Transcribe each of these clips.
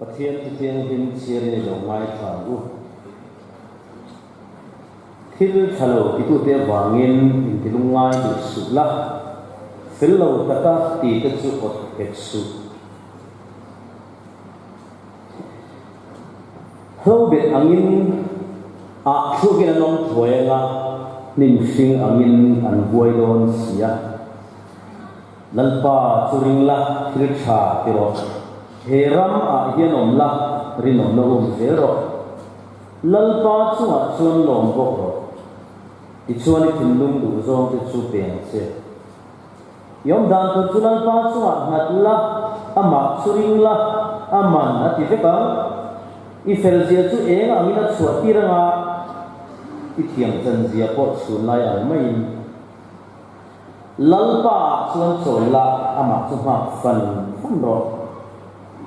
Pathian chu thianghlim chhiarin i lo ngaithla ang u. Thil tha lo titute avangin intilungngai duh suh la, fel lo taka tite chu awt hek suh. Hlobet angin ah thlukin an awm thuai anga, hnim hring angin an buai dawn si a. Lalpa chu ring la, thil tha ti rawh. He ram ah hian awm la, rinawmna um zel rawh. Lalpa chungah chuan lawm bawk rawh. Tichuan i thinlung duh zawng te chu pe ang che. I awm dan tur chu Lalpa chungah nghat la, amah chu ring la, a man a ti vek ang. I fel zia chu eng angin a chhuah tir anga, i thiam chan zia pawh chhun lai ang maiin. Lalpa ah chuan chawi la, amah chu nghak fan fan rawh.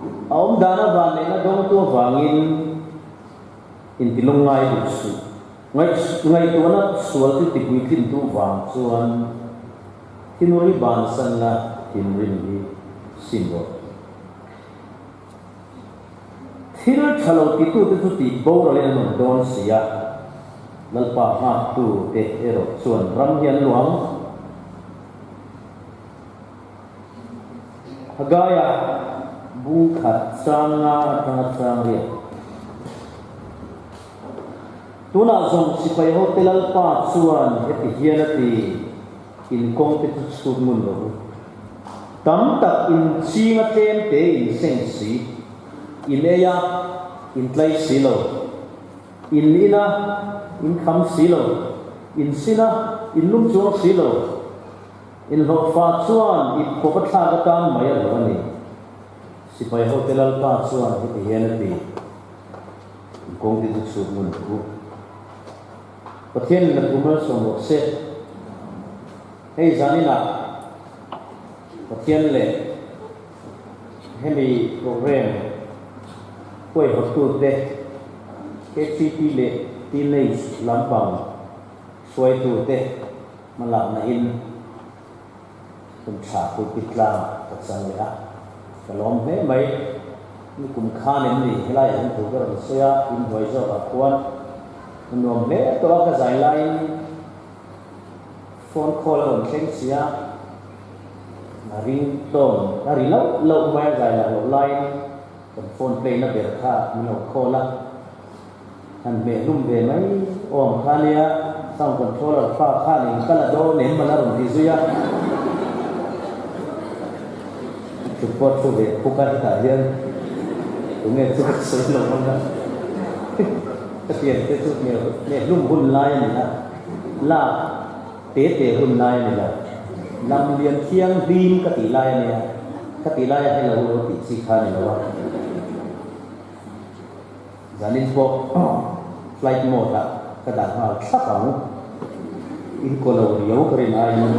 A awm dan avan neihna dawngtu avangin intilungngai duh suh. Ngaihtuahna sual chu tipuitlintu vang chuan thinur hi bansan la thinrim hi sim rawh. Thil tha lo titute chu tih boralin an awm dawn si a, Lalpa nghaktute erawh chuan ram hi an luang. Hagaia bung khat chang nga atanga chang riat. Tunah zawng sipai hote Lalpa chuan heti hian a ti, In kawngte chu chhut ngun lo u. Tam tak in ching a tlem te in seng si, in ei a, in tlai si lo, in in a, in kham si lo, in sin a, in lum chuang si lo, in hlawhfa chuan ip khawp a thlak atan mai a lo a ni. Sipai hote Lalpa chuan heti hian a ti. Kawng te chu chhut ngun ang u. Pathian in a thu malsawm rawh se. Hei zaninah Pathian leh hemi program huaihawtute KTP leh Teenage lampang hruaitute hmalakna in Hun tha pulpit tlang ka chang leh a, ka lawm hle mai. Ni kum khan em ni helaiah hian thu ka rawn sawi a, in hnuai zawkah khuan ka nuam hle tawh a, ka zai laiin phone call a rawn thleng si a, a ring tone a ri loh loh mai a, zai lak loh laiin kan phone play na ber kha min lo call a. Han hmeh hlum ve mai awm kha nia, sound controller fa khan in ka la dawn em a la rawn ti zui a. Thut pawh thu ve phuk a hetah hian tunge chu ka sawi lo ang a. Ka pian te chu hmeh hlum hun lai a ni a, lak te te hun lai a ni lo. Lam lian thianghlim ka tih lai a nia, ka tih lai a helo lo tih chi kha a ni lo a. Zanin pawh flight mode ah ka dah nghal thlap ang. In kaw lo riau ka rin aiin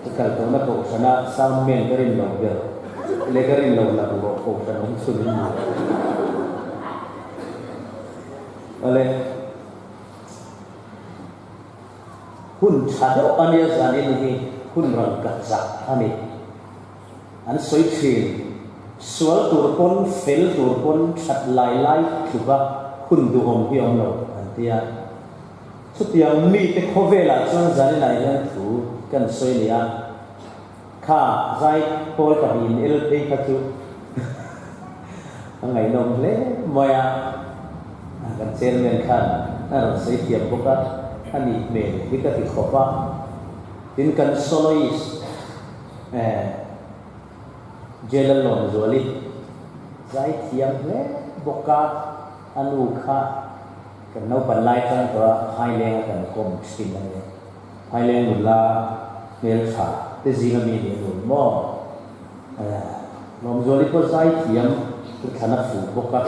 ka kal tawhna kohhrana sound man ka rin lo ber leh ka rin lo laklawh kohhran awm chhun in ni. Awle. Hun tha deuh ania zanin hi hun rangkhat zah a ni. An sawi thin. Sual tur pawn, fel tur pawn that lai lai tluka hun duhawm hi awm lo, an ti a. Chutiang mite khawvelah chuan zaninah hian thu kan sawi ni a, kha zai pawl pahnihin el phei kha chu a ngaihnawm hle mai a, kan chairman khan a rawn sawi thiam bawk a, a nih hmel hi ka ti khawp a. Tin, kan soloist Jail Lawmzuali zai thiam hle bawk a, a nu kha kan naupan lai tang tawh a Phaileng a kan kawm thin a nia. Phaileng nula hmeltha te zinga mi nih a nu maw? Lawmzuali pawh zai thiam chu thlan a fuh bawk a.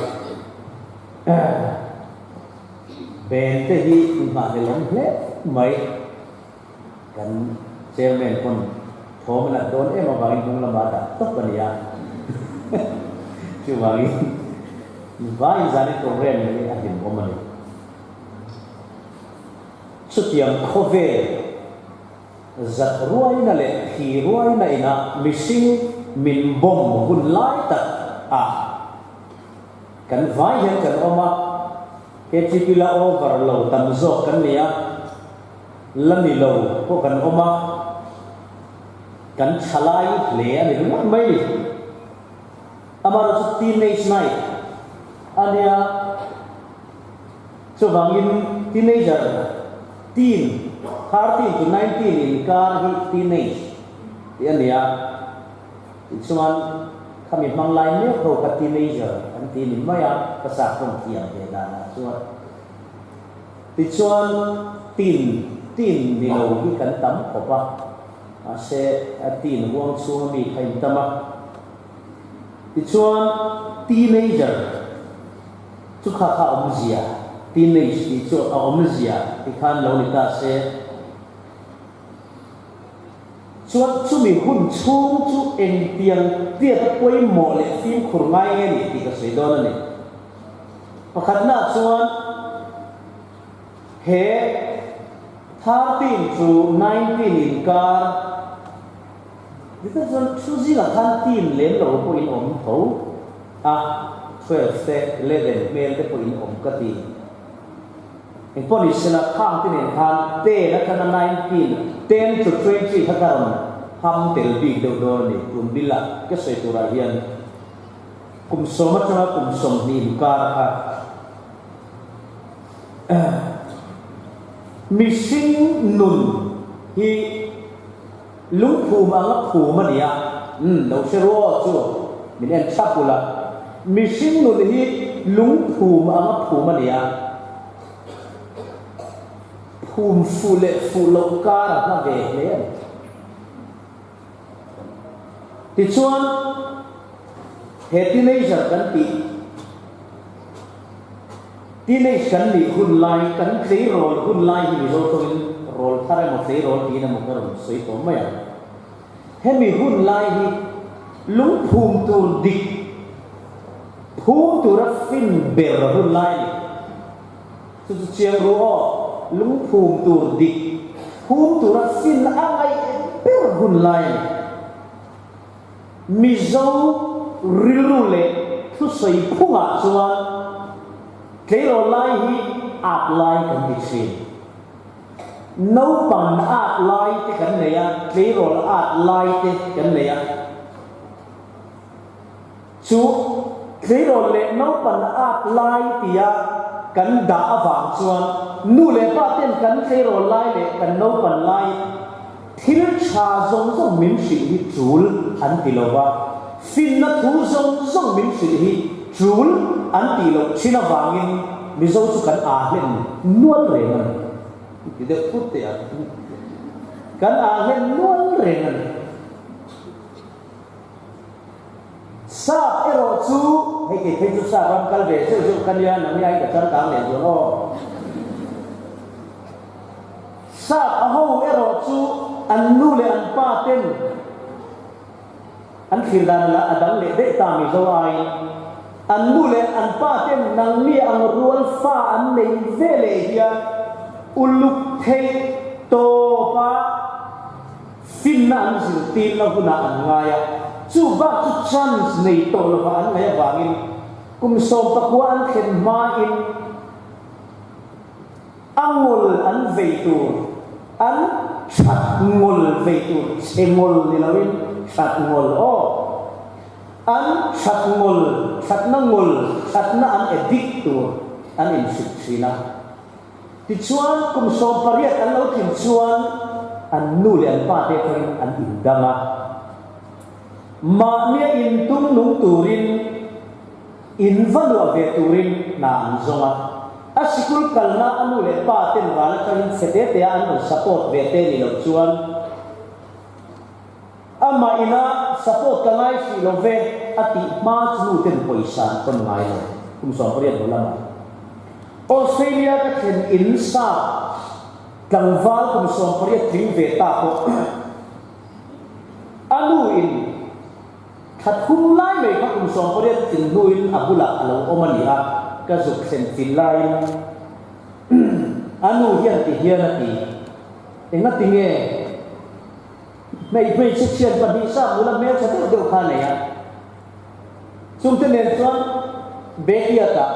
Band te hi nghahhlelawm hle mai. Kan chairman pawn thawm a nat dawn em avangin hnung lamah a dah tawp a ni a. Chuvangin vai zanin program hi a hlimawm a ni. Chutiang khawvel zat ruaina leh thi ruaina inah mihring. min bomb hun lai tak ah kan vai hian kan awm a, KTP la over lo tam zawk kan ni a, la ni lo pawh kan awm a, kan thalai hle a ni ringawt mai ni. Amaherawhchu teenage night a nia, chuvangin teenager, teen, 13 to 19 inkar hi teenage tih a ni a, tichuan khami hmang lai mek ho kha teenager an ti ni mai a, ka sap tawng thiam ve danah chuan. Tichuan teen, teen ni lo hi kan tam khawp a, mahse teen huang chhunga mi kha in tam a. Tichuan, teenager chu kha kha awmzia, teenage tih chu a awmzia ti khan lo ni ta se. Chuan chumi hun chhung chu engtiang tiata pawimawh leh fimkhur ngai nge ni tih ka sawi dawn a ni. Pakhatnaah chuan he 13 to 19 inkar, Diktak chuan thu zingah khan team lem lo pawhin awm tho a, 12 te, 11 hmel te pawhin awm ka ti. Engpawh ni sela khang te nen khan ten atanga 19, ten to 20 kha ka rawn ham tel bik deuh dawn a ni tun bill ah ka sawi turah hian kum sawm atanga kum 20 inkar kha mihring nun hi Lungphum anga phum a ni a, umm, lo hre ru aw chu, min en thap ula. Mihring nun hi lungphum anga phum a ni a, phum fuh leh fuh loh kar a hla ve hle a ni. Tichuan, he teenager kan tih, teenage kan nih hun lai, kan tleirawl hun lai hi Mizo tawngin rawl thar emaw tleirawl tiin emaw ka rawn sawi tawh mai ang. Hemi hun lai hi lungphum tur dik, phum tura fin ber hun lai a ni. Chu chu chiang ru aw, lungphum tur dik, phum tura fin a ngaih ber hun lai a ni. Mizo rilru leh thusawi phungah chuan tleirawl lai hi at lai kan ti thin. Naupang at lai te kan nei a, tleirawl at lai te kan nei a. Chu tleirawl leh naupan at lai tia kan dah avang chuan nu leh pa ten kan tleirawl lai leh kan naupan lai thil tha zawng zawng min hrilh hi tul an ti lo va, finna thu zawng zawng min hrilh hi tul an tih loh thin avangin Mizo chu kan aa hlen nual reng a ni. Ti deuh phut teh ang. Kan aa hlen nual reng a ni. Sap erawh chu, hei kei phei chu sap ram kal ve zeuh zeuh ka nia, nang hian ka changkang leh zual aw. Sap a ho erawh chu an nu leh an pa ten an thlir dan a dang leh daih ta Mizo aiin. An nu leh an pa ten nangni ang rual fa an nei ve leh hian uluk theih tawp a, Finna an zirtirna hunah an ngai a, chu bak chu chance nei tawh lova an ngaih avangin kum 19 an thlen hmain a ngawl an vei tur, an that ngawl vei tur, chhe ngawl ni loin that ngawl aw, an that ngawl, thatna ngawl, thatna an addict tur an inhrilh thin a. Tichuan, kum 18 an lo tlin chuan an nu leh an pa te atangin an indang a. Mahnia intum nung turin, in va luah ve turin hna an zawng a. A sikul kalna a nu leh pa ten ral atangin chhe te te a an rawn support ve te ni loh chuan amah ina support ka ngai hrih lo ve a tih hma chu nu ten pawisa an tawn ngai lo kum 18 hnu lamah. Australia ka thlen in sap tlangval kum 18 tling ve ta pawh a nu in thla thum lai mai kha kum 18 tling hnuin a bulah a lo awm a ni a, ka zuk thlen fil laiin a nu hian ti hian a ti, Engati nge? Hmeichhe thian pahnih sa bula hmeltha deuh deuh kha a nei a. Chungte nen chuan backyard-ah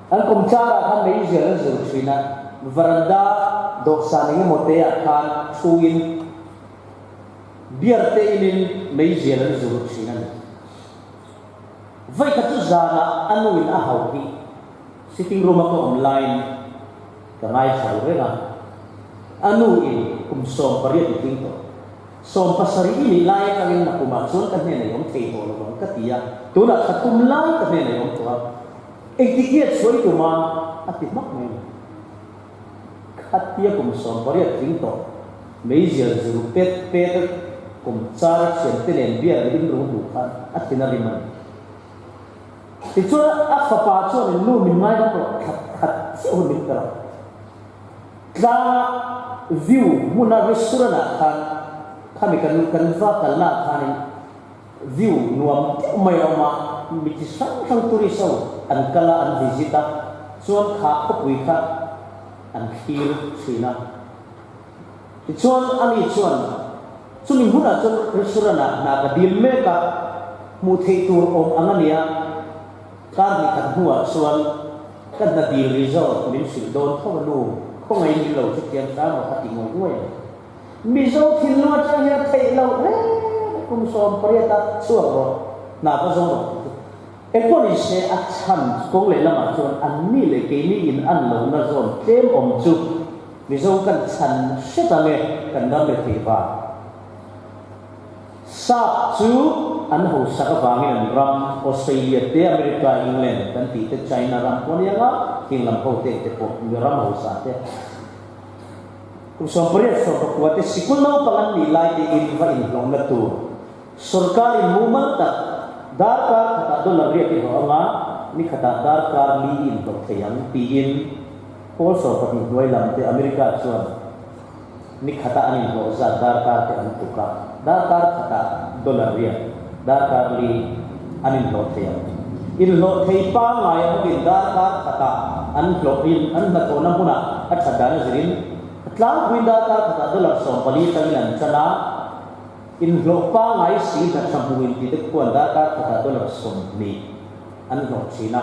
an kawmchar-ah khan meizial an zir thin a, varanda dawhsan eng emaw te-ah khan thuin beer te inin meizial an zir thin a ni. Vawikhat chu zanah a nuin a hauh hi sitting room-a ka awm laiin ka ngaithla ru reng a, a nuin kum 18 i tling tawh. 70 i nih lai atangin na kumah chuan ka hnenah i awm thei tawh lo ang ka ti a, tunah thla tum lai ka hnenah i awm tawh a, engtik nge chhuai tuma a ti hmak mai a ni. Khatia kum 18 tling tawh meizial zir pet pet a kum char a thiante nen biak leh inru hmuh khan a thin a rim a ni. Tichuan a fapa chuan in nu min ngaidam rawh thla khat chiah hun min pe rawh. Tlanga view hmuna restaurant ah khan khami kan kan va kalna ah khanin view nuam deuh mai a awm a, mi chi hrang hrang tourist ho an kal a an visit a, chuan kha khawpui kha an thlir thin a. Tichuan ani chuan chumi hmunah chuan restaurant ah hna ka dil mek a, hmuh theih tur awm ang a nia, kar hnih khat hnuah chuan Ka hna dil result min hrilh dawn tho a nu, khawngaih min lo hrethiam hram rawh a ti ngawih ngawih a ni. Mizo thinlung atang hian a theih loh reng kum 18 a chhuak rawh, hna va zawng rawh tih chu. Engpawh ni se a chhan kawng leh lamah chuan an ni leh keini in an lohna zawn tlem awm chu Mizo kan chhan hret ang e kan ram leh thei vang. Sap chu an hausak avangin an ram, Australia te, America, England kan tih te, China ram pawh a ni ang a, heng lam ho te te pawh mi ram hausa te. Kum 18 19 te sikul naupang an nih lai te in va inhlawhna tur sorkar in mumal tak darkar khatah dollar riat i hlawh ang a, ni khatah darkar li i inhlawh thei ang tiin pawl 12 hnuai lam te America chuan Ni khata an inhlawh zat darkar te an tuk a, darkar khatah dollar riat, darkar li an inhlawh thei ang. Inhlawh thei pangngai a hawkin darkar khatah an hlawhin an hnathawhna hmunah a that dan a zirin a tlangpuiin darkar khatah dollar 14 atangin an chan a, inhlawh pangngai si hna tha hmuh intite khuan darkar khatah dollar 20 an hlawh thin a.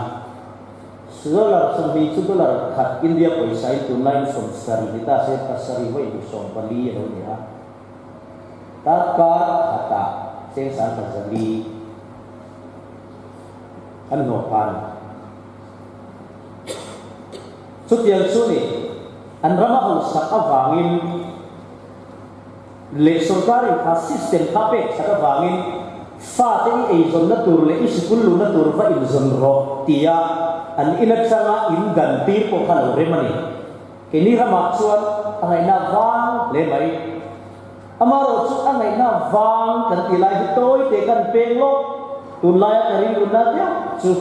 Dollar 20 chu dollar khat India pawisa in tunlaiin 70 ni ta se pasarih vawi hnih 14 a lo ni a. Darkar khatah cheng 1400 an hnawh pha a ni. Chutiang chu ni an rama hausak avangin leh sorkarin kha system kha pek that avangin fate i eizawnna tur leh i sikul luhna tur va inzawn rawh tia an in atanga in dan tir pawh kha lo rem a ni. Keini ramah chuan a ngaihna vang hle mai. Amaherawh chu a ngaihna vang kan tih lai hi tawi te kan peng lawk, tunlaia ka rilruna deuh chu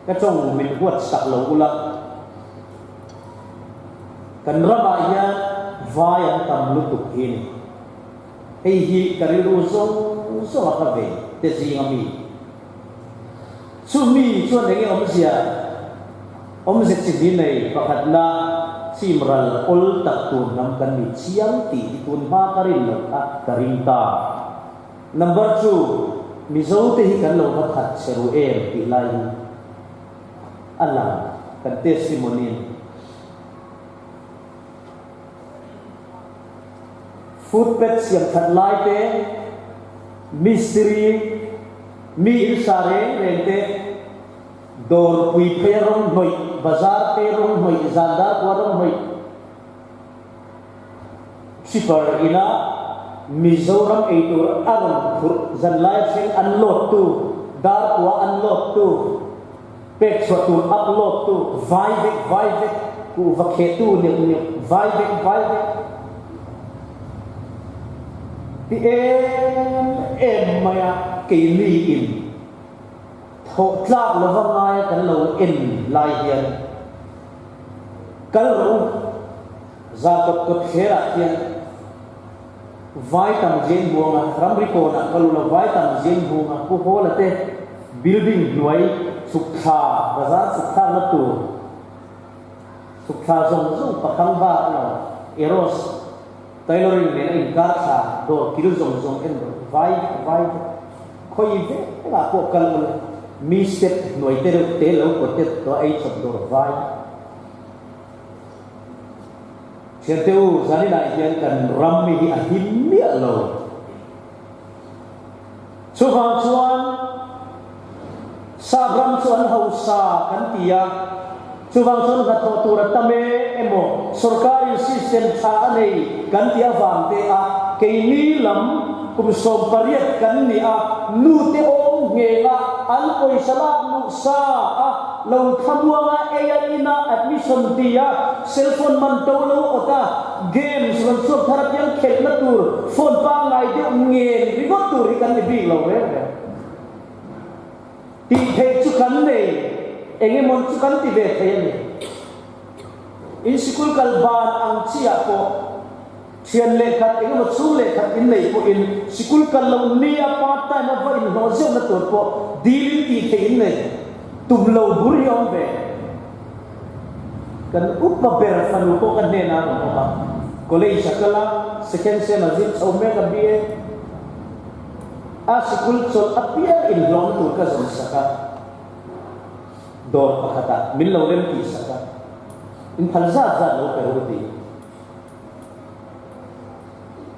ka tawng min huat sak lo ula. Kan ramah hian vai an tam lutuk hi a ni. Hei hi ka rilru zawng zawng a ka ve te zing a mi. Chu mi chuan eng nge awmzia awmze chi hi nei pakhatna chim ral awl tak tur hnam kan ni chiang tih hi tun hma ka rin loh kha ka ring ta. Number two, Mizo te hi kan lo va that che ru em tih lai hi. A lang kan testimony a ni. Footpath siam that lai te, mistiri, mi in sa reng reng te, dawr pui phei a rawng hnawih, bazar te rawng hnawih, zan dar kua rawng hnawih, Chipper ina Mizoram eitur a rawn phurh zan lai thleng unload tu, dar kua unload tu, pek chhuah tur upload tu, vai vek vai vek, kuhva kheh tu neuh neuh, vai vek vai vek. Ti em em mai a keini in thawh tlak lova ngaia kan lo en lai hian kal rawh u. Za kawt kawt thlerah khian vai tam zeng huanga ramri kawnah ka lu lo, vai tam zeng huanga Pu Hawla te building hnuai chhuk thla, bazar chhuk thlakna tur chhuk thla zawng zawng pakhang bak a lo, Eros. Tailoring nen a inkar thla dawr kil zawng zawng en rawh vai vai vek. Khawi vekah pawh kal ula mi step hnuai te reuh te lo pawt tawh a ei chawp dawr vai. Thiante u, zaninah hian kan ram hi a him miah lo. Chuvang chuan Sap ram chu an hausa kan ti a, chuvang chuan hnathawh tur a tam e emaw sorkarin system tha a nei kan tih avang te a keini lam kum 18 kan ni a, nute awm ngheng a an pawisa lak luh sa a lo thlamuang a ei a in a admission ti a cellphone man to lo awt a games rawn chhuak thar apiang khelhna tur phone pangngai deuh ngen ringawt tur hi kan ni bik lo reng reng. Tih theih chu kan nei, eng emaw chu kan ti ve thei a ni. In sikul kal ban ang chiah pawh thian lehkhat eng emaw chhung lehkhat in nei pawhin sikul kal lo nia part time a va inhlawh zeuhna tur pawh dilin tih theih in nei tum lo bur hi a awm ve. Kan upa ber fanu pawh ka hnenah a rawn awm a, college a kal a, second sem a zir chho mek a BA. A sikul chawlh apiang inhlawhna tur ka zawn sak a, dawr pakhatah min lo rem tih sak a, inphal zat zat lo pe ru ti.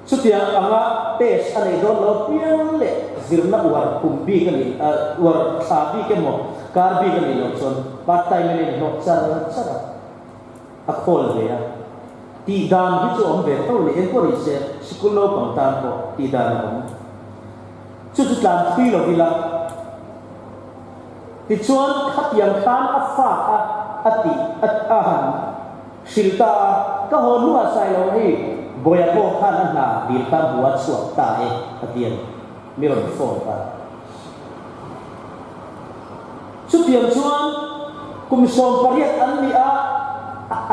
Chutiang anga test a neih dawn lo apiang leh zirna uar kum bik a nih, uar thla bik emaw kar bik a nih loh chuan part time in a inhlawh char char a. A khawl ve a, tih dan hi chu awm ve tho leh engpawh ni se sikul naupang tan pawh tih dan a awm. Chu chu tlan thui lo ila. Tichuan khatiang khan a fa kha a tih a a han hrilh ta a, ka haw hnuah sai lo hei Bawia pawh khan a hna dil kha hmu a chhuak ta e a ti a ni. Mi rawn phone ta. Chutiang chuan kum 18 an nih a,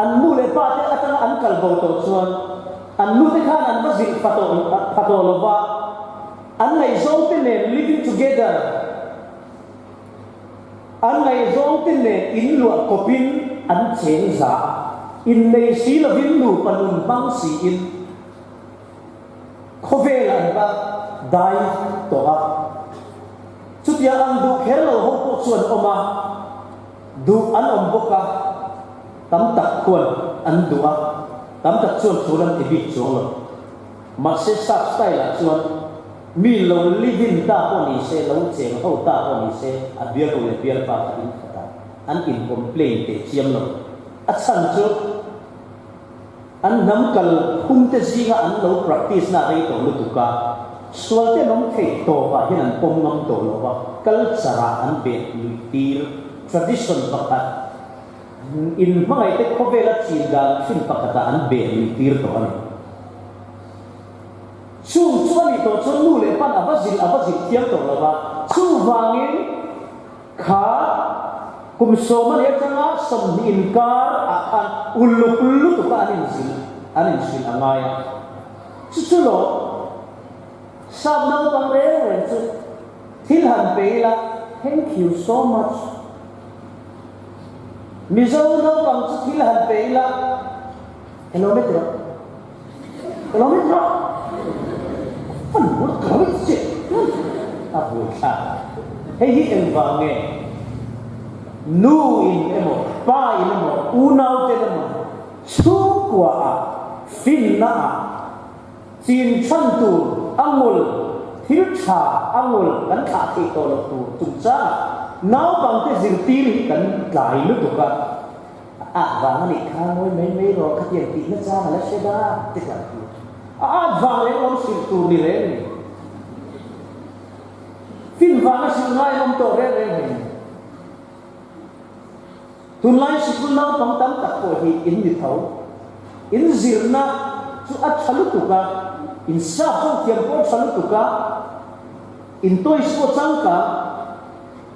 an nu leh pa te atanga an kal bo tawh chuan an nu te khan an va zilh pha tawh pha tawh lo va, an ngaihzawng te nen living together, an ngaihzawng te nen inluah kawpin an cheng za a, innei si lovin nupa nun hmang siin. Khawvel an va dai tawh a, chutiang ang duh kher lo ho pawh chu an awm a, duh an awm bawk a, tam tak khuan an duh a, tam tak chuan thul an ti bik chuang lo. Mahse sap style ah chuan mi lo live in ta pawh ni se, lo cheng ho ta pawh ni se, a bialnu leh bialpa kha in khat a, an in complain teh chiam lo. A chhan chu. An hnam kal phungte zinga an lo practice na rei tawh lutuk a, sual te an awm theih tawpah hian an pawm ngam tawh lo va, culture ah an bet luih tir. Tradition pakhat, in hmangaihte khawvela chin dan thin pakhatah an bet luih tir tawh a ni. Chung chu a nih tawh chuan nu leh pan a va zilh a va zilh thiam tawh lo va, chuvangin, Kha kum 10 a nih atanga 20 inkar ah khan uluk lutuk a an inzilh an inhrilh a ngai a. Chu chu lo sap naupang reng reng chu thil han pe ila thank you so much. Mizo naupang chu thil han pe ila hello met rawh hello met rawh an bul ka lo che a bul thlak hei hi engvang nge nu in emaw pa in emaw unau ten emaw chhungkua ah finna ah chin chhan tur a ngul thil tha a ngul kan thlah theih tawh loh tur chungchang ah naupangte zirtir hi kan tlai lutuk a. A at vang a nih kha ngawi mai mai rawh khatiang tih na chang a la hre da ti kan ti. A at vang reng awm hrilh tur ni reng ni. Fin vang a hrilh ngai an awm tawh reng reng hei ni. Tunlai sikul naupang tam tak pawh hi in ni tho. In zirna chu a tha lutuk a, in sap pawh thiam pawh a tha lutuk a, in toys pawh changkang.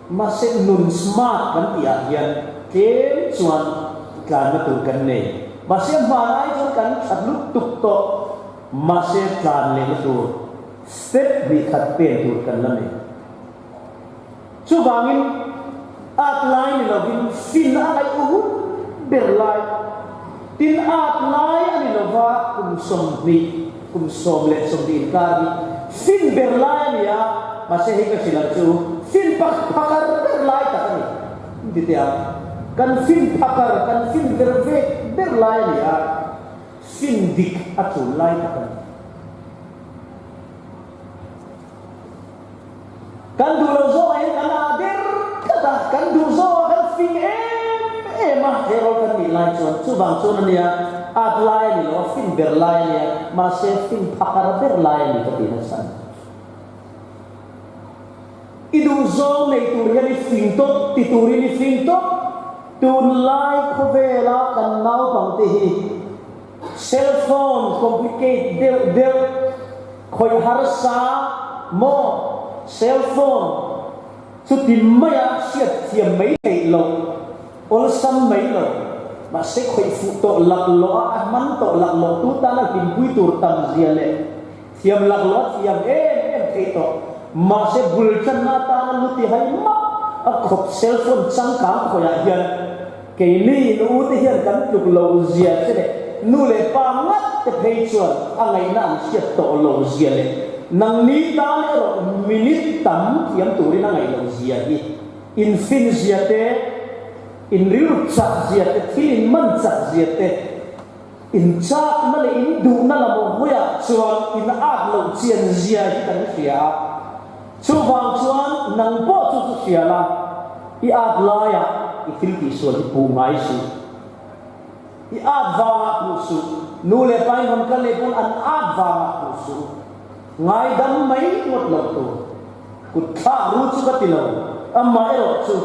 Mahse nun smart kan tih ah hian tlem chuan tlanna tur kan nei. Mahse hmanai chuan kan that lutuk tawh. Mahse tlan lehna tur step hnih khat pen tur kan la nei. Chuvangin at lai ni lovin fin a ngaih u ber lai. Tin at lai a ni lova kum 20. Kum 10 20 inkar hi fin ber lai a ni a, mahse hei ka hrilh ang chu fin phakar ber lai tak a ni. Ti teh ang, kan fin phakar, kan fin ber vek ber lai a ni a, fin dik a tul lai tak a ni. Kan duh lo zawngah hian kan ah der tlat a, kan duh zawngah kan fing em em a, he rawl kan nih lai chuan chuvang chuan a nia, at lai a ni lo a, fin ber lai a nia, mahse fin phakar ber lai a ni ka ti nasa. I duh zawng nei tur hian i fing tawp ti turin i fing tawp, tunlai khawvela kan naupangte hi Cell phone complicate deuh deuh khawih harsa maw? Cell phone chu ti maia hriat thiam mai theih loh, awlsam mai lo. Mahse khawih fuh tawh laklawh a, a hman tawh laklawh tu tana hlimpui tur tam zia leh thiam laklawh a thiam em em theih tawh. Mahse bul tanna atana lu ti hai map a khawp cell phone changkang khawiah hian Keini in u te hian kan tluk lo zia che leh nu leh pa ngat te phei chuan a ngaihna an hriat tawh lo zia leh nangni tan erawh minute tam thiam turin a ngaih loh zia hi in fin zia te, in rilru chak zia te, thil in man chak zia te, in chakna leh in duhna lam hawiah chuan in at loh chian zia hi kan hria a. Chuvang chuan nang pawh chu chu hria la, i at laiah i thil tihsual hi puh ngai suh. I at vangah puh suh. Nu leh pa in rawn kal leh pawn an at vangah puh suh. Ngaidam mai ngawt loh tur. Kut thlak ru chu ka ti lo, amaherawh chu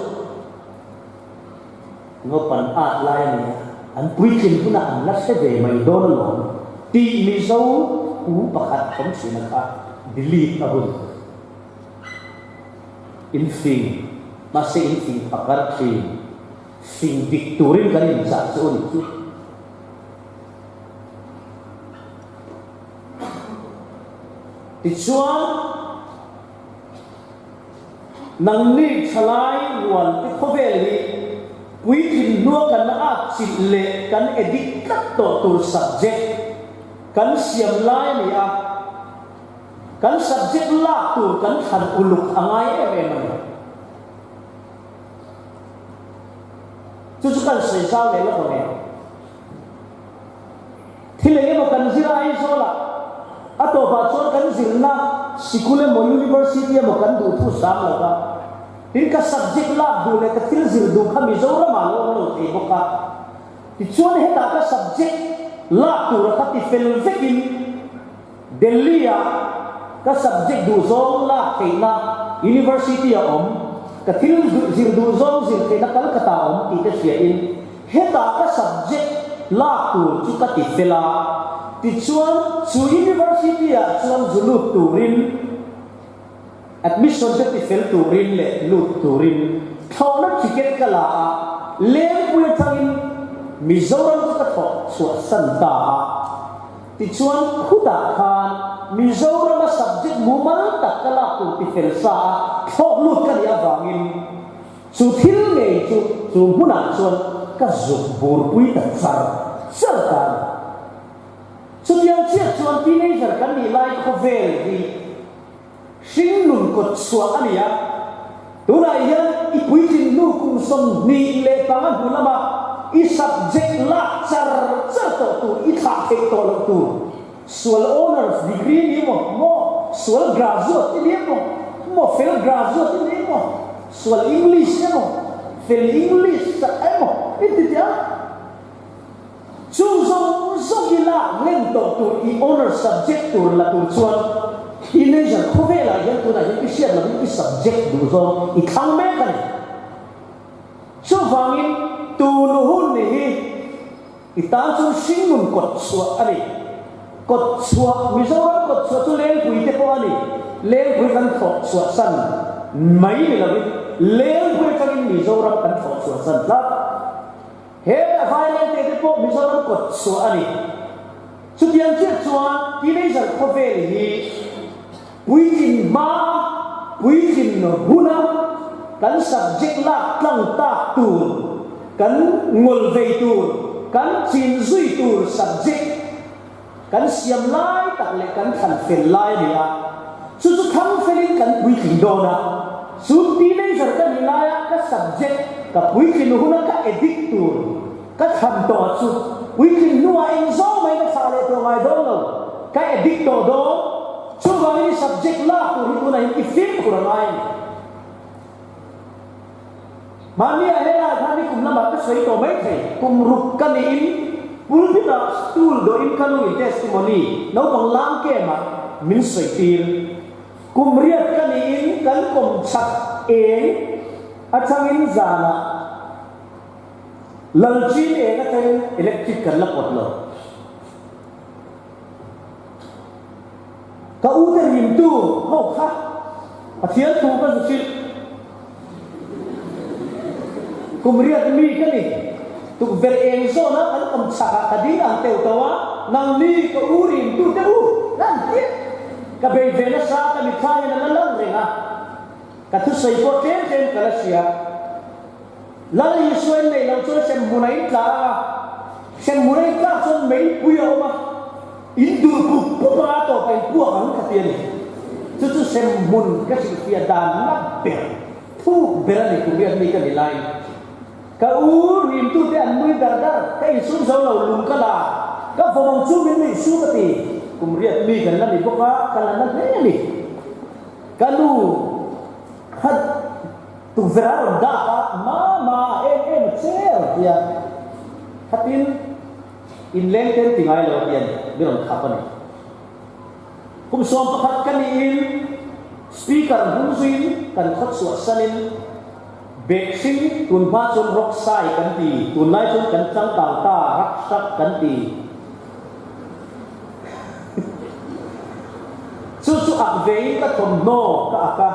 Ngopan at lai a nia, an puitlin hunah an la hre ve mai dawn alawm tih Mizo pu pakhat awm thin a kha delete a hun. In fing, mahse in fing phakar thin, fing dik turin kan inchah chu a ni chu. Tichuan. Nangni thalai rual te khawvel hi puitlin hnua kan at chilh leh kan edit tlat tawh tur subject kan siam lai a ni a, kan subject lak tur kan thlan uluk a ngai em em a ni. Chu chu kan sawi zau leh lawk ang e. Thil eng emaw kan zir a Aizawlah a tawpah chuan kan zirna sikul emaw university emaw kan duh thu sang lo va. Tin ka subject lak duh leh ka thil zir duh kha Mizoramah lo awm lo thei bawk a. Tichuan hetah ka subject lak tura kha ti fel vekin Delhi-ah ka subject duh zawng lak theihna university a awm, ka thil zir duh zawng zir theihna Calcutta a awm tih te hriain hetah ka subject lak tur chu ka ti fel a. Tichuan, chu university-ah chuan zu lut turin admission te ti fel turin leh lut turin thlawhna ticket ka la a, Lengpui atangin Mizoram chu ka thawh chhuahsan ta a. Tichuan, khutah khan Mizorama subject mumal tak ka lak tur ti fel sa a thlawk lut ka nih avangin chu thil ngei chu chu hmunah chuan ka zuk burpui ta char char ta a ni. Chutiang chiah chuan teenager kan nih lai khawvel hi Hringnun kawt chhuah a ni a, tunah hian i puitlin hnu kum 25 hnu lama i subject lak char char tawh tur, i thlah theih tawh loh tur, sual honours degree ni emaw, maw sual graduate i ni emaw, maw fel graduate i ni emaw, sual English emaw, fel English emaw i ti teh a. Chu zawng zawng i lak hlen tawh tur i honour subject tur la tur chuan teenager khawvelah hian tunah hian i hriat lovin i subject duh zawng i thlang mek a ni. Chuvangin tunu hun ni hi i tan chuan hringnun kawt chhuah a ni. Kawt chhuah, Mizoram kawt chhuah chu Lengpui te pawh a ni. Lengpui kan thlawh chhuah san mai ni lovin Lengpui atangin Mizoram kan thlawh chhuah san tlat. He Vailente te pawh Mizoram kawt chhuah a ni. Chutiang chiah chuan teenager khawvel hi puitlin hma, puitlin huna kan subject lak tlang tak tur, kan ngawl vei tur, kan chin zui tur subject kan siam lai tak leh kan thlan fel lai a ni a, chu chu thlang felin kan puitling dawn a. Chu teenager ka nih laia ka subject ka puitlin huna ka addict tur ka thlan tawh chu puitlin hnuah eng zawng mai ka thlah leh tawh ngai dawn lo, ka addict tawh dawn. Chuvangin i subject lak tur hi tunah hian i fimkhur a ngai a ni. Mahni ah helai khan hi kum lamah ka sawi tawh mai thei. Kum ruk ka niin pulpit ah stool dawhin ka nu in testimony naupang lang kem ah min sawi tir. Kum riat ka niin kan kawm chak eng atangin zan ah Lalchin eng atangin electric kan la pawt lo. Ka u te rimtu ho kha Pathian thu ka zu hrilh. Kum riat mi ka ni. Tukverh eng zawna kan awm chhakah ka ding ang teuh tauh a, nang mi ka u rimtu te u lan piah. Ka bei ve nasa ka mitthla hian a la lang reng a, ka thusawi pawh tlem tlem ka la hria. Lal Isua in neih loh chuan hremhmun a in tla a, hremhmun a in tlak chuan meipui a awm a, in dur pup pup anga a tawp a in puak ang ka ti a ni. Chu chu hremhmun ka hrilhfiah dan na ber, thuk ber a ni kum riat mi ka ni laiin. Ka u rimtute an nui dar dar, ka insum zo lo lung ka la, ka vawm ang chu min nuih su ka ti. Kum riat mi kan la ni bawk a, ka la na hle a ni. Ka nu khat. Tukverh a rawn dak a, Mama, em em a che a rawn ti a. Khatin inleng ten ti ngai lo a ti a ni, mi rawn khap a ni. Kum 11 ka niin speaker hmung zuiin kan khaw chhuah sanin bek hring tun hma chuan rock sai kan ti, tunlai chuan kan changkang ta rak hrak kan ti. Chu chu ak vein ka thawmhnaw ka ak a.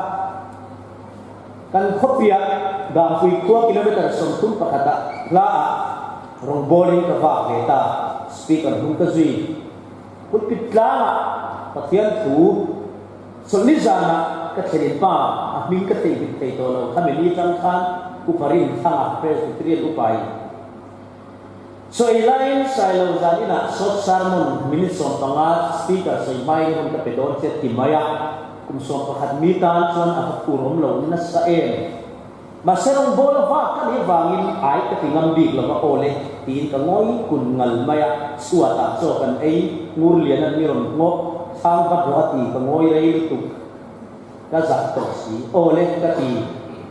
Kan khawpiah Dangpui khua kilometre 31 ah hla ah rawngbawlin ka vak ve ta, speaker hnung ka zui. Pulpit tlangah Pathian thu chawlhni zanah ka thlenin pa a hming ka theihnghilh thei tawh lo, khami ni tang khan Upa Rinthanga Presbyterian Upa in chaw ei laiin Sailo zan inah short sermon minute 15 speaker sawi hmain hun ka pe dawn che ti mai a. Kum 11 mi tan chuan a va phur awm lo nasa em? Mahse rawngbâwl a vak ka nih vangin ai ka ti ngam bik lo va, aw le, tiin ka ngawi kun ngal mai a, chhuatah chaw kan ei, ngur lian an mi rawn nghawk, chhang vat rawh a ti, ka ngawi rei lutuk, ka zak tawh si, aw le, ka ti.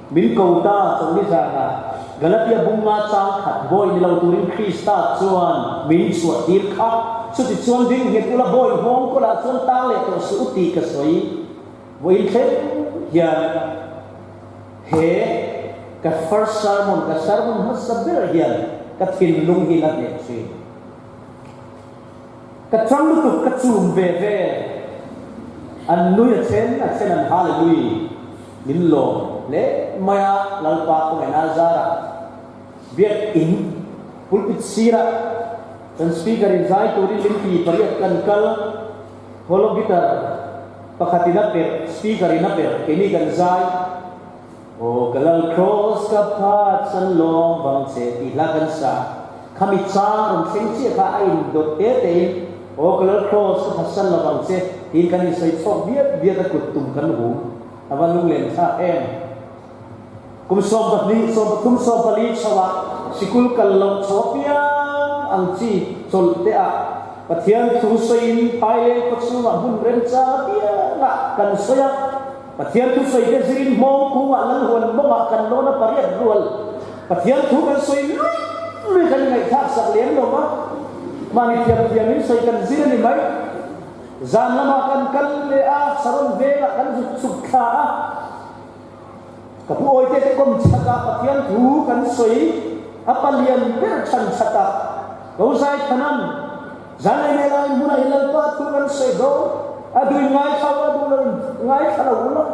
Min ko ta, chawlhni zanah Galatia bunga chang khat bawi ni lo turin Krista chuan min chhuah tir kha. Chutichuan ding nghet ula bawi nghawng kawlah chuan tang leh tawh suh u tih ka sawi. Vawiin thleng hian he ka first sermon, ka sermon hmasa ber hian ka thinlung hi la hneh thin. Ka chang lutuk ka chum ve ve. An nui a then a then an hallelui min lawm hle mai a Lalpa kawngena zarah biak in pulpit sirah kan speaker in zai turin min ti pariat kan kal holo guitar pakhat in a perh speaker in a perh keini kan zai Aw ka lal cross ka phat san lawng vang che tih hla kan sa. Khami chang rawn thleng chiah kha a in dawt te te in Aw ka lal cross ka phat san lo vang che tiin kan insawi chhawk biat biat a kut tum kan hum. A va lunglen thlak em. Kum 12, 13, 14 chho ah sikul kal loh chho apiang ang chi chawlh te ah Pathian thu sawiin Phaileng khawchhungah hmun remchang apiang ah kan sawi a. Pathian thu sawi te zirin hmawng kungah lal huan mawngah kan lawn a pariat rual. Pathian thu kan sawi lui lui kan ngaihthlak sak lem lo va, mahni thiam thiamin sawi kan zir a ni mai. Zan lamah kan kal leh a, Saron vengah kan zuk chhuk thla a. Ka pu awite te kawm chhakah Pathian thu kan sawi a palian ber chhan chhatah Ko zai thanan Zan ei mai lai hmunah hi Lalpa thu kan sawi dawn, a duin ngaithla u, a duh loin ngaithla lo ula.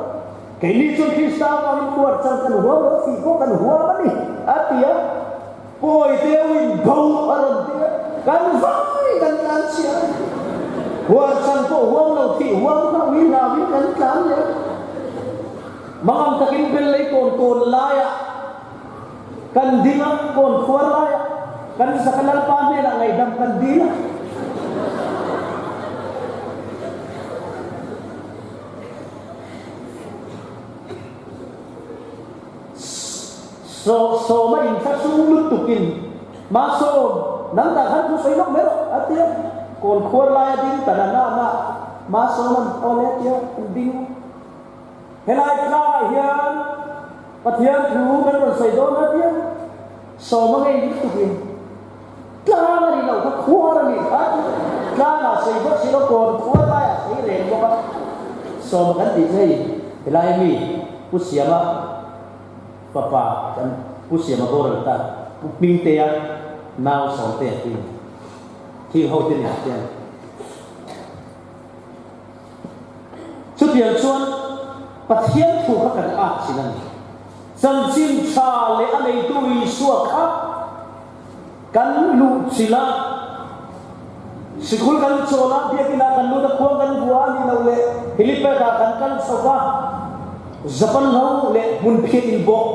Keini chuan Krista avangin tuar chang kan huam lo, thih pawh kan huam a ni, a ti a. Pawi deuhin bo a rawn ti a, kan vai kan tlan chhia a ni. Huar chang pawh huam lo, thih huam kha ui hlauin kan tlan leh a. Mangang takin bel lei kawn kawn laiah Kan ding a, kawn khuar lai a, kan zaka Lalpa hnenah ngaihdam kan dil a. Sawma inthlahrung lutukin, Masawm, nang tah khan thu sawi lawk mai rawh, a ti a. Kawn khuar laia ding ta na na na, Masawma'n, Aw le, a ti a, an ding a. Helai tlangah hian Pathian thu kan rawn sawi dawn a ti a. Sawma ngei lutukin, Tlang a nih loh kha khuar a nih kha, tlangah sawi bawk si lo, kawn khuar laiah sawi reng bawk a. Sawma kan tih chu hei, helai mi Pu Siama, Fapa kan Pu Siama boral ta Pu Hmingtea nau Sawmtea hi thil ho te nen hian chutiang chuan Pathian thu kha kan at chin a ni. Chanchin tha leh a neitu Isua kha kan luh chilh a, sikul kan chawl a, biakinah kan lut a, khuang kan vua a nih loh leh helipad ah kan kal chho va, Japan lo leh hmun phiat in bawh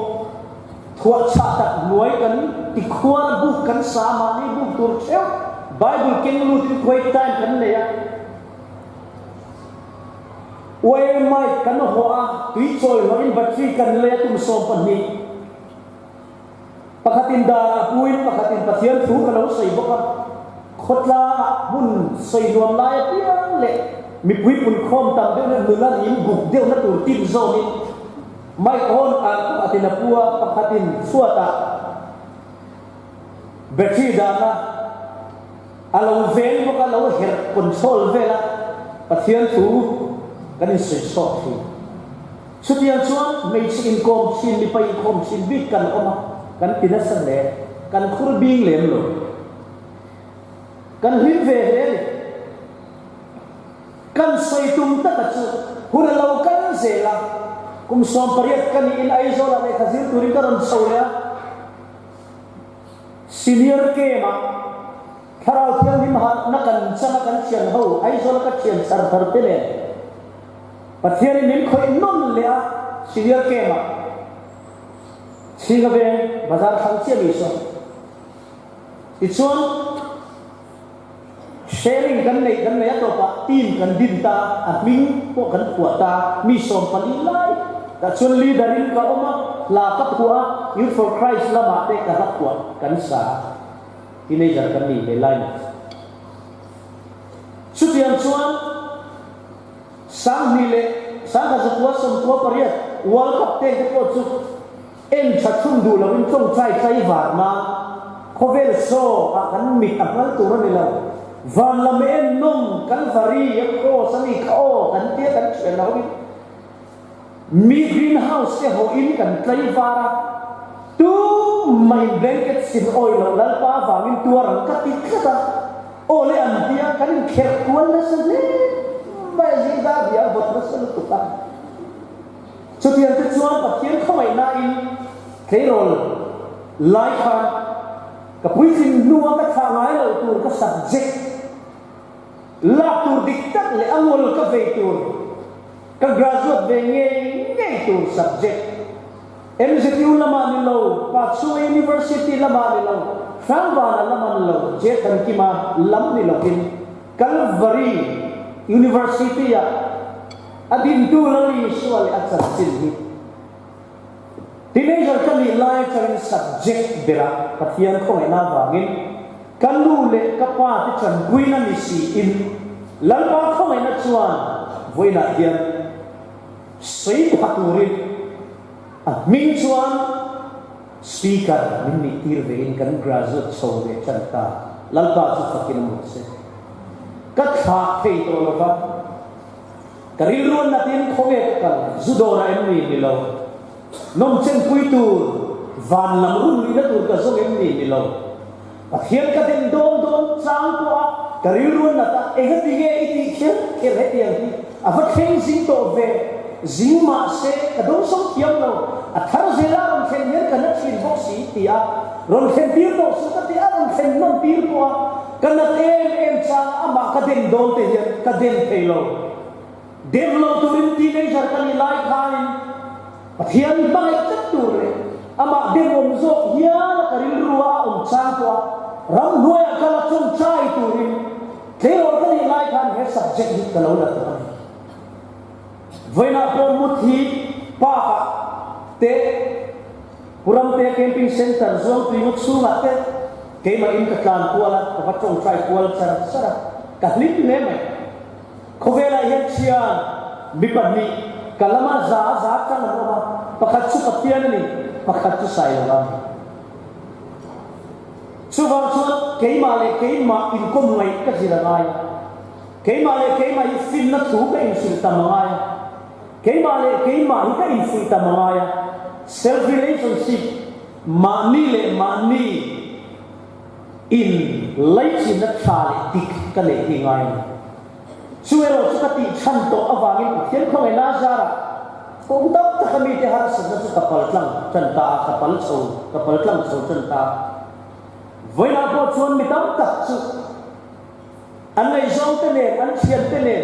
thuah chhah tak hnuai kan ti khuar a, buk kan sa a, mahni buk tur theuh Bible keng lut in quiet time kan nei a, wire mic kan hawh a, tui chawi hlawh in battery kan lei a tum 12. Pakhatin dar a puin pakhatin Pathian thu ka lo sawi bawk a, khawtlangah hmun sawi nuam lai apiang leh mipui punkhawm tam deuh leh nula rim buk deuhna tur tin zawnin mic on ah pakhatin a pu a, pakhatin chhuatah battery dahna a lo veng bawk a, lo herh control vel a, Pathian thu kan insawi chhuak thin. Chutiang chuan hmeichhe inkawm thin, mipa inkawm thin bik kan awm a, kan ti nasa hle. Kan khur bing lem lo. Kan hlim ve hle a ni. Kan sawi tum taka chu hun a lo kal zel a, kum 18 ka niin Aizawlah lehkha zir turin ka rawn chho leh a. Senior Camp-ah Thlarau Thianghlim harhna kan chang a, kan thian ho, Aizawla ka thian char thar te nen Pathianin min khawih nawn leh a, Senior Camp-ah Chhinga veng bazar thlang chiah mi saw. Tichuan sharing kan neih kan nei a tawpah team kan din ta, a hming pawh kan phuah ta, mi 14 lai tah chuan leader in ka awm a, hla ka phuah a, Youth for Christ lamah te ka hla phuah kan sa a, teenager kan nih ve lai mai. Chutiang chuan 1998 World Cup te te pawh chu En tha thung duh loin tawngtai tlai var nan khawvel saw ah kan mit a hngal tur a ni lo. Van lam en nawm Kalvari a cross a ni kha aw kan tia kan thian lo in mi green house te haw in kan tlai var a tu mah in blanket sin awi loh Lalpa avangin tuar ang ka ti tlat a aw le an tia kan in kherh kual nasa hle mai a zing dar bia a vawt nasa lutuk a. Chutiang te chuan Pathian khawngaihnain tleirawl lai khan ka puitling hnua ka thlah ngai loh tur ka subject lak tur dik tak leh a ngawl ka vei tur ka graduate ve ngei ngei tur subject MZU lamah ni lo, Pachuai University lamah ni lo, Hrangvana lamah ni lo, Jethankima lam ni loin Kalvari University-ah A dintu Lali Isua leh a chanchin hi teenager ka nih lai atangin subject berah Pathian khawngaihna avangin ka nu leh ka pa te chanpuina ni siin Lalpa khawngaihna chuan vawiinah hian sawi pha turin a hming chuan Speaker min nih tir vein kan graduate chho ve tan ta. Lalpa chu fakin a mawt se. Ka thlah thei tawh lova. Ka rilruan natin khawnge ka kal zu dawrah em ni ni lo. Nawmchen pui tur, van lam run luihna tur ka zawng em ni ni lo. Pathian ka den dawn dawn chang pawh a ka rilruan nat a, engati nge i tih kher kher hetiang hi a va thleng zing tawh ve, zing mahse ka dawngsawng thiam lo, a thar zela rawn thlen hian ka na thin bawk si ti a rawn thlen tir tawh suh ka ti a, rawn thlen nawn tir pawh a ka nat em em chang a amah ka den dawn te hian ka den thei lo. Dem lo turin teenager ka nih lai khanin Pathian hmangaih tlat tur leh amah demawm zawk hial a ka rilru a a awm chang pawh a ramhnuaiah kal a tawngtai turin tleirawl ka nih lai khan he subject hi ka lo la tawh a ni. Vawiinah pawh Muthi Park-ah te. Pu Ramtea Camping Centre Zuangtui ngaw chhungah te keimah in ka tlan kual a, ka va tawngtai kual char char a, ka hlim hle mai. Khawvelah hian thian mi pahnih ka lama za a za tang an awm a, pakhat chu Pathian a ni, pakhat chu Sailova a ni. Chuvang chuan keimah leh keimah inkawm ngaih ka zir a ngai a, keimah leh keimah hi finna thu ka inhrilh tam a ngai a, keimah leh keimah hi ka infuih tam a ngai a, self relationship, mahni leh mahni in laichinna tha leh dik ka neih hi ngai a ni. Chu erawh chu ka tih chhan tawh avangin Pathian khawngaih Lazara kawng tam taka mite harsatna chu ka pal tlang tan ta a, ka pal chho, ka pal tlang chho tan ta a. Vawiinah pawh chuan mi tam tak chu an ngaihzawngte nen, an thiante nen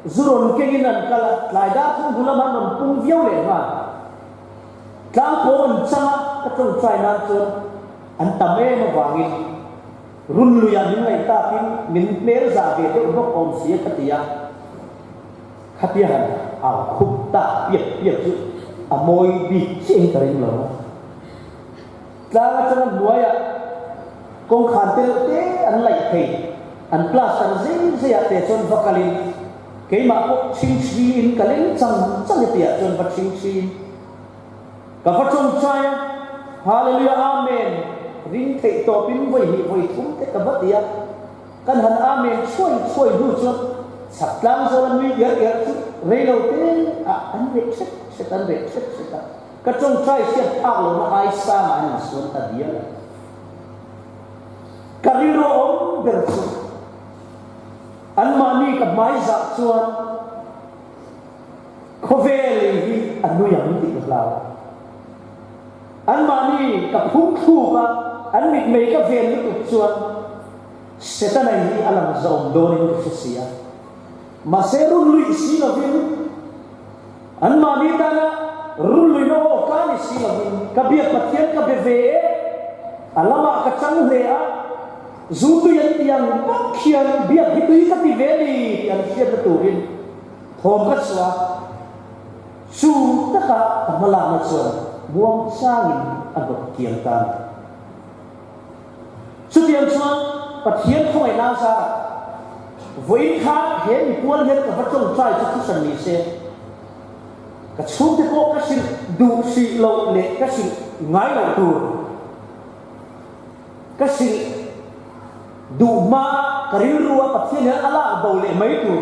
zu rawn kengin an kal a, tlai dar thung hnu lamah an rawn pung viau leh nghal. Tlang pawng an chang a, ka tawngtai nan chuan an tam em avangin Run luiah min ngaih takin min hmel zah ve deuh bawk awm si a ka ti a, khatia han au khup tak piap piap chu a mawi bik chiahin ka ring lo. Tlang atanga hnuaiah kawngkhar te reuh te an laih thei, an plaster zei zeiah te chuan va kalin keimah pawh chhingchhiin ka leng chang chang e tihah chuan va chhingchhiin Ka va tawngtai a, Hallelujah Amen ring theih tawpin vawi hnih vawi thum te ka va ti a, kan han Amen chhuai chhuai hnu chuan chhak tlang zawl a nui iar iar chu rei lo te ah an reh hret hret an reh hret hret a, ka tawngtai hriat phak lohna ai sangah an insuan ta dial a. Ka rilru awm ber chu anmahni ka hmaizah chuan Khawvel ei hi a nui ang tih ka hlau. Anmahni ka phung thluk a, an mitmei ka ven lutuk chuan Setana hi a lang zawm dawnin ka hre si a. Mahse run luih si lovin, anmahni tana run luihna aw ka ni si lovin ka biak Pathian ka be ve e, a lamah ka chang hle a, zu tui an ti ang bawk hian biak hi tui ka ti ve ni tih an hriatna turin Thawm ka chhuah chu taka ka hmalakna chuan muang changin a hnawt kiang ta a ni. Chutiang chuan Pathian khawngaihna a zarah vawiin khan he mipual hian ka va tawngtai chu thuhran ni se, ka chhungte pawh ka hrilh duh hrih loh leh ka hrilh ngai loh tur Ka hrilh duh hma ka rilru a Pathian hian a lak bo leh mai tur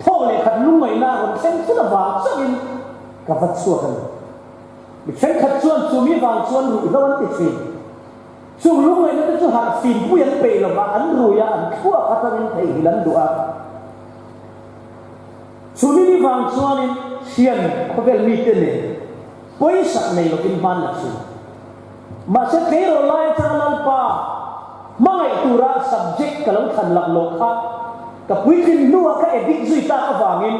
thawk leh khat lungngaihna a rawn thleng thut avang chauhin ka va chhuak a ni. Mi thenkhat chuan chumi vang chuan ruihhlo an ti thin. Chung lungngaihna te chu harh fim pui an peih lova, an rui a, an thluak atangin theihnghilh an duh a. Chumi ni vang chuanin thian khawvel mite nen pawisak nei lovin hman la thin. Mahse tleirawl lai atanga Lalpa hmangaih tura subject ka lo thlan lak loh kha ka puitlin hnuah ka edit zui tak avangin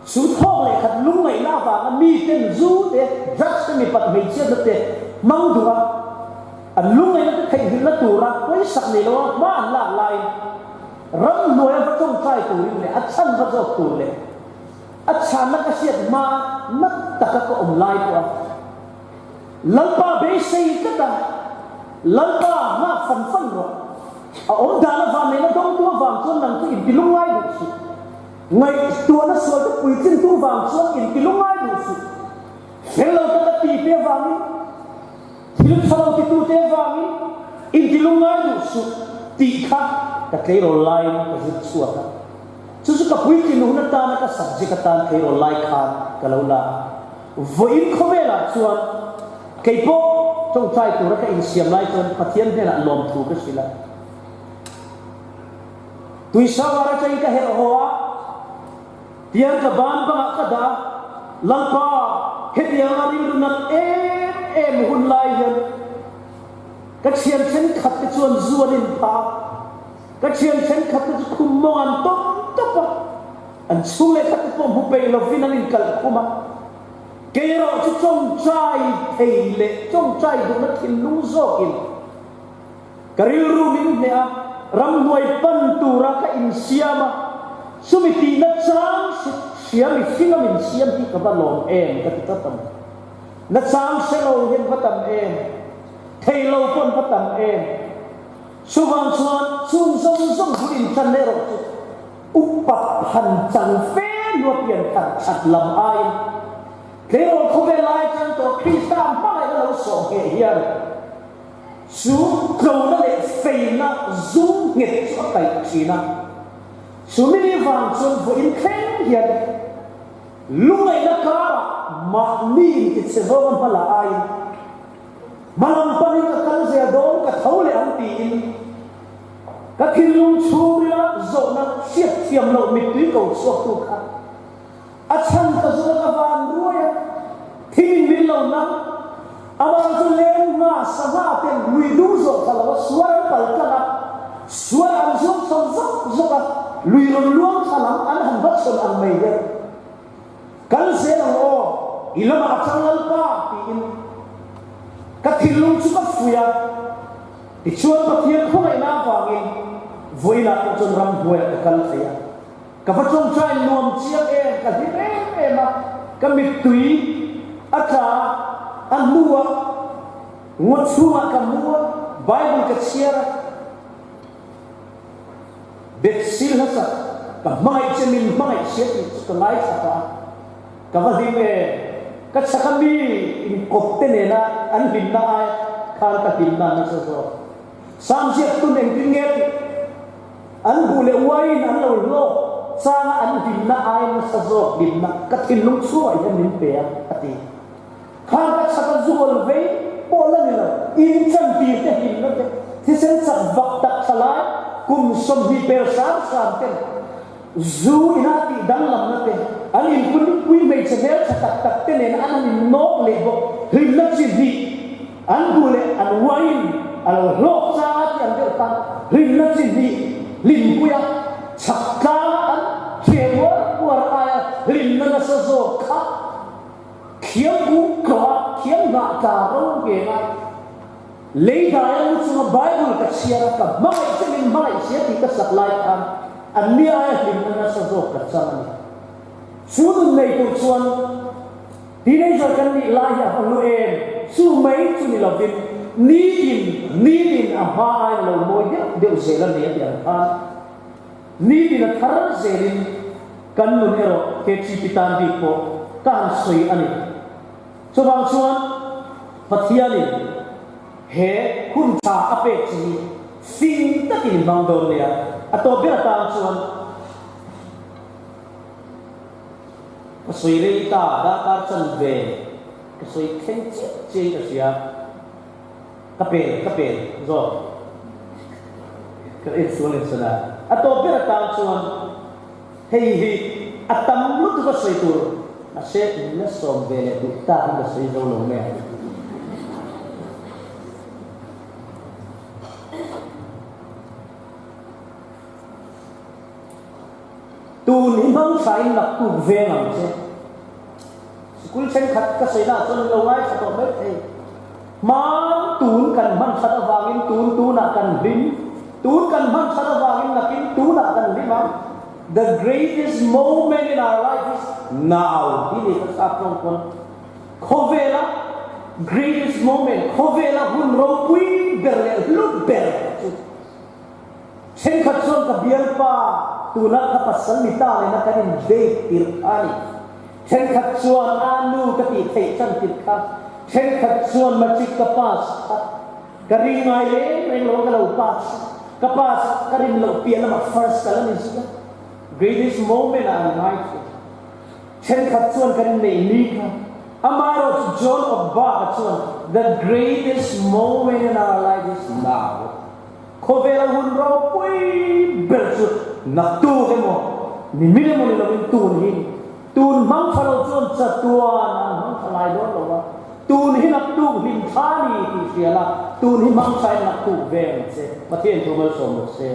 chu thawk leh khat lungngaihna avanga miten zu te, drugs te, mipat hmeichhiatna te hmang duh a, an lungngaihna te theihnghilhna tura pawisak nei loa hma an lak laiin ramhnuaia va tawngtai turin leh a chhan va zawk tur leh a chhanna ka hriat hma nat taka ka awm lai pawha Lalpa beisei tlat a, Lalpa nghak fan fan rawh. A awm dan avang nena dawngtu avang chuan nang chu inti lungngai duh suh. Ngaihtuahna sual te puitlingtu vang chuan inti lungngai duh suh. Fel lo taka ti te avangin, thil tha lo titu te avangin inti lungngai duh suh tih kha ka tleirawl laiin ka zir chhuak a. Chu chu ka puitlin hun atana ka subject atan tleirawl lai khan ka lo la a. Vawiin khawvelah chuan kei pawh tawngtai tura ka insiam lai chuan Pathian hnenah lawmthu ka hrilh a. Tui shower atangin ka herh haw a, tiang ka ban bangah ka dah a, Lalpa, hetianga rilru nat em em hun lai hian ka thian thenkhat te chuan zu an inphah a, ka thian thenkhat te chu khum mawng an tawp tawp a, An chhung leh khat te pawh hmu peih lovin an inkalh khum a, kei erawh chu tawngtai thei leh tawngtai duhna thinlung zawkin ka rilru min hneh a, ramhnuai pan tura ka insiam a, chumi tihna chang hria mihringa min siam hi ka va lawm em ka ti tlat a ni. Nachang hre lo hi an va tam em? Thei lo pawh an va tam em? Chuvang chuan chung zawng zawng bul inṭan erawh chu upat han chang fe hnua pian thar that lam aiin tleirawl khawvel lai chang tawh Krista hmangaihna lo sawh ngheh hian chu tlona leh feina zum nghet chu a kaih thin a. Chu mini vang chuan vawiin thleng hian lungaihna karah mahni intichhe zawnga hmala aiin Hmalam panin ka kal zel dawn ka tho leh ang tiin ka thinlung chhungrila zawhna hriat thiam loh mittui ko chhuaktu kha a chhan ka zung a ka van ruai a, thimin min lo nang. Amah chu leng hma sangha ten lui dung zawh thla lo a suar an pal tlang a, suar an zuang chho zawk zawk a, lui rawn luang thla lam an han hmachhawn ang mai hian Kal zel ang aw, i lamah a chang Lalpa, tiin ka thinlung chu ka fuih a. Tichuan Pathian khawngaihna avangin vawiinah pawh chuan ramhnuaiah ka kal thei a. Ka va tawngtai nuam chiang em, ka hlim em em a, ka mittui a tla a, a hnuah ngaw chhungah ka mu a, Bible ka chhiar a. Bethsil hmasa, ka hmangaih che min hmangaih sia tih chu ka ngaithla ta a, ka va hlim e, ka chak a mi inkawp te nena an hlimna ai khan ka hlimna nasa zawk. Samziak tun engtin nge tih an buh leh uaiin an lo hlawk changa an hlimna ai nasa zawk hlimna ka thinlung chhungah hian min pe a, a ti. Khan ka chak a zual vei pawh la ni lo, in chantir te hlimna te, thisen chak vak tak tha lai kum 20 per hram hram ten zu ina tih danglamna te, an inpui hmeichhe hmeltha tak tak te nen an han innawk leh bawk, hlimna chi hnih an duh leh an uain a lo hlawk chang a tih ang deuh khan hlimna chi hnih hlimpuia chak tlang an hre uar uar aia hlimna nasa zawk kha. Thiam kung tlawh a, thiam hnah tla ro ngheng a, lei dai a lu chunga Bible ka chhiar a, ka hmangaih che min hmangaih sia tih ka sak lai khan an ni aia hlimna nasa zawk ka chang a ni. Chu nun nei tur chuan teenager kan nih lai hi a va hlu em? Chu mai chu ni lovin nitin nitin a hma aiin lo mawi deuh deuh zel a ni a ti ang khan Nitin a thar zelin kan nun erawh KTP tan bik pawh ka han sawi a ni. Chuvang chuan Pathianin he hun tha a pek che hi fing takin i hmang dawn nia. A tawp ber atan chuan ka sawi rei ta, darkar chanve ka sawi thleng chiah chiahin ka hria. Ka pel, ka pel zawk. Ka insual insan a. A tawp ber atan chuan hei hi a tam lutuk a sawi tur mahse in la sawm ve leh duh tak in ka sawi zo lo mai ang. Tun hi hmang tha in naktuk veng ang che. Sikul thenkhat ka sawi naah chuan in lo ngaithla tawh mai thei. Hman tun kan hman that avangin tun tunah kan hlim, tun kan hman that avangin nakin tunah kan hlim ang. The greatest moment in our life is now tih ni ka sap tawng pawn khawvela greatest moment, khawvela hun ropui ber leh hlu ber chu thenkhat chuan ka bialpa tunah ka pasal ni ta nena kan in date tirh kha a ni. Thenkhat chuan a nu ka tih theih chan tit kha, thenkhat chuan matric ka pass kha ka ring ngai reng reng lo a ka lo pass a, ka pass ka rin loh piah lamah first ka la ni zui a, greatest moment ah an ngai thei. Thenkhat chuan kan neih ni kha, amaherawhchu John of Bach-a chuan the greatest moment in our life is now. Khawvela hun ropui ber chu naktuk emaw, ni min emaw ni lovin tun hi tun hmang tha lo chuan chatuan an hmang tha ngai dawn lo a, tun hi naktuk hlim tha ni tih hria la, tun hi hmang thain naktuk ve ang che. Pathian thu malsawm rawh se.